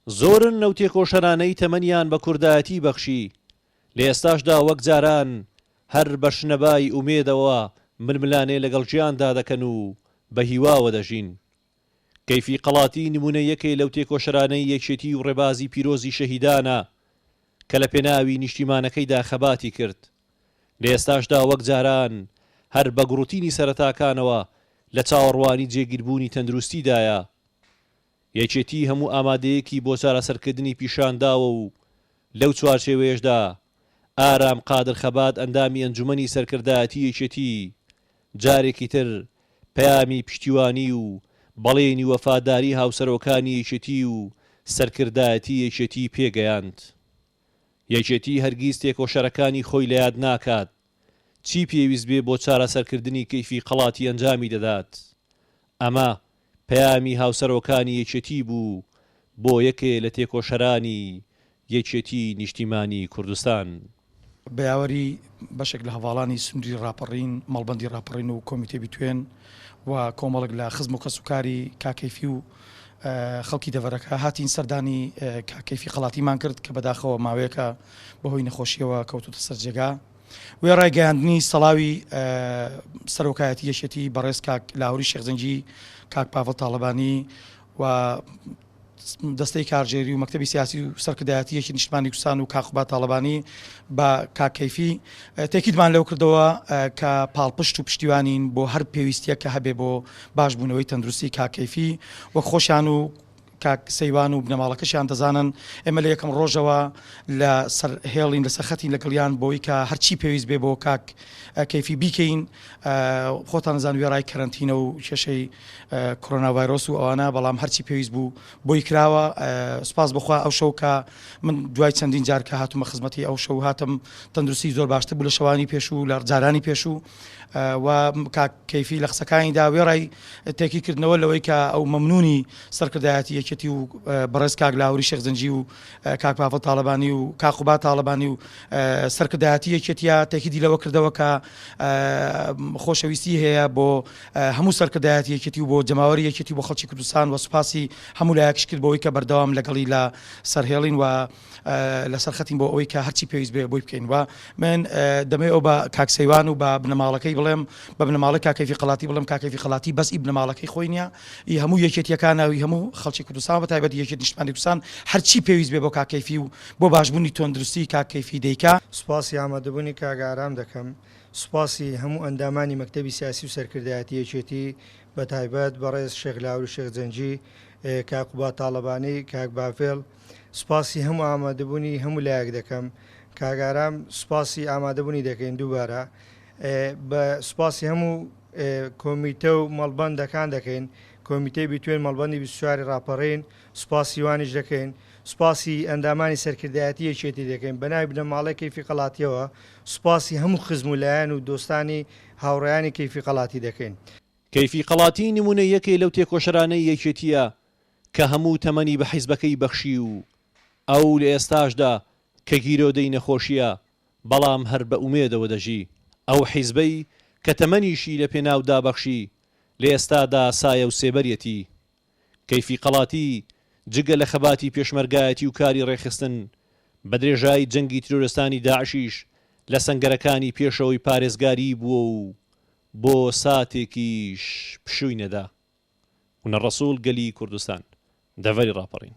زۆرن لەو تێکۆشەرانەی تەمەنیان بە کوردایەتی بەخشی، لە ئێستاشدا وەک جاران هەر بە شنەبای ئومێدەوە ململانێ لەگەڵ ژیاندا دەکەن و بە هیواوە دەژین. کەیفی قەڵاتی نموونە یەکێ لەو تێکۆشەرانەی یەکێتی و ڕێبازی پیرۆزی شەهیدانە کە لە پێناوی نیشتیمانەکەیدا خەباتی کرد. لە ئێستاشدا وەک جاران هەر بە گوڕوتینی سەرەتاکانەوە لە چاوەڕوانی جێگیربوونی تەندروستیدایە. یەکێتی هەموو ئامادەیەکی بۆ چارەسەرکردنی پیشانداوە و لەو چوارچێوەیەشدا ئارام قادر خەبات ئەندامی ئەنجومەنی سەرکردایەتی یەکێتی جارێکی تر پەیامی پشتیوانی و بەڵێنی وەفاداری هاوسەرۆکانی یەکێتی و سەرکردایەتی یەکێتی پێگەیاند. یەکێتی هەرگیز تێکۆشەرەکانی خۆی لەیاد ناکات، چی پێویست بێ بۆ چارەسەرکردنی کەیفی قەڵاتی ئەنجامی دەدات. ئەمە پەیامی هاوسەرۆکانی یەکێتی بوو بۆ یەکێ لە تێکۆشەرانی یەکێتی نیشتیمانی کوردستان. بە یاوەری بەشێک لە هەڤاڵانی سنووری ڕاپەڕین، مەڵبەندی ڕاپەڕین و کۆمیتەی بیتوێن و کۆمەڵێک لە خزم و کەسوکاری کاک کەیفی و خەڵکی دەڤەرەکە هاتین سەردانی کاک کەیفی قەڵاتیمان کرد کە بەداخەوە ماوەیەکە بەهۆی نەخۆشیەوە کەوتوتە سەر جێگا. وێڕای گەیاندنی سەڵاوی سەرۆکایەتی یەکێتی بەڕێز کاک لاهوری شێخ جەنگی، کاک پاڤڵ تاڵەبانی و دەستەی کارگێری و مەکتەبی سیاسی و سەرکردایەتی یەکی نیشتمانی کوردستان و کاک قوباد تاڵەبانی بە کاک کەیفی تێکیدمان لەو کردەوە کە پاڵپشت و پشتیوانین بۆ هەر پێویستیەک کە هەبێ بۆ باشبوونەوەی تەندروستی کاک کەیفی وەک خۆشیان و کاک سەیوان و بنەماڵەکەشیان دەزانن ئێمە لە یەکەم ڕۆژەوە لە سەر هێڵین لەسەر خەتین لەگەڵیان بۆی کە هەرچی پێویست بێ بۆ کاک کەیفی بیکەین خۆتان زان وێڕای کەرەنتینە و کێشەی کۆرۆنا ڤایرۆس و ئەوانە بەڵام هەرچی پێویست بوو بۆی کراوە سوپاس بخوا ئەو شەو کە من دوای چەندین جار کە هاتومە خزمەتی ئەو شەو هاتم تەندروستی زۆر باشتر بوو لە شەوانی پێشوو لە جارانی پێشوو و کاک کەیفی لە قسەکانیدا وێڕای تێکی کردنەوە لەوەی کە ئەو مەمنونی سەرکردایەتی یەکێتی و بەڕێز کاک لاهوری شێخ جەنگی و کاک پاڤڵ تاڵەبانی و کاک قوباد تاڵەبانی و سەرکردایەتی یەکێتیە تێکیدی لەوە کردەوە کە خۆشەویستی هەیە بۆ هەموو سەرکردایەتی یەکێتی و بۆ جەماوەری یەکێتی و بۆ خەڵکی کوردستان و سوپاسی هەموو لایەکش کرد بۆی کە بەردەوام لەگەڵی لە سەرهێڵین و لەسەر خەتین بۆ ئەوەی کە هەرچی پێویست بێ بۆی بکەین و من دەمەوێ ئەو بە کاک سەیوان و بە بنەماڵەکەی بڵێم بە بنەماڵەی کاک کەیفی قەڵاتی بڵێم کاک کەیفی قەڵاتی بەس ئی بنەماڵەکەی خۆی نییە ئی هەموو یەکێتیەکانە و هەموو خەڵکی کوردستان بە تایبەت یەکێتی نیشتمانی کوردستان هەرچی پێویست بێ بۆ کاک کەیفی و بۆ باشبوونی تەندروستی کاک کەیفی دەیکا. سوپاسی ئامادەبوونی کاک ئارام دەکەم، سوپاسی هەموو ئەندامانی مەکتەبی سیاسی و سەرکردایەتی یەکێتی بەتایبەت بەڕێز شێخ لاهور شێخ جەنگی، کاک قوباد تاڵەبانی، کاک باڤێڵ، سوپاسی هەموو ئامادەبوونی هەموو لایەک دەکەم، کاک ئارام سوپاسی ئامادەبوونی دەکەین دووبارە بە سوپاسی هەموو کۆمیتە و مەڵبەندەکان دەکەین، کۆمیتەی بیتوێن مەڵبەندی 24 ی ڕاپەڕین سوپاسی وانیش دەکەین، سوپاسی ئەندامانی سەرکردایەتی یەکێتی دەکەین، بەناوی بنەماڵەی کەیفی قەڵاتیەوە سوپاسی هەموو خزم و لایەن و دۆستانی هاوڕێیانی کەیفی قەڵاتی دەکەین. کەیفی قەڵاتی نمونەی یەکێ لەو تێکۆشەرانەی یەکێتیە کە هەموو تەمەنی بە حیزبەکەی بەخشی و ئەو لە ئێستاشدا کە گیرۆدەی نەخۆشیە بەڵام هەر بە ئومێدەوە دەژی. ئەو حیزبەی کە تەمەنیشی لە پێناودا بەخشی لە ئێستادا سایە و سێبەریەتی. کەیفی قەڵاتی جگە لە خەباتی پێشمەرگایەتی و کاری ڕێکخستن، بە درێژایی جەنگی تیرۆرستانی داعشیش لە سەنگەرەکانی پێشەوەی پارێزگاریی بووە و بۆ ساتێکیش پشووی نەدا. هونەر ڕەسوڵ گەلی کوردستان، دەڤەری ڕاپەڕین.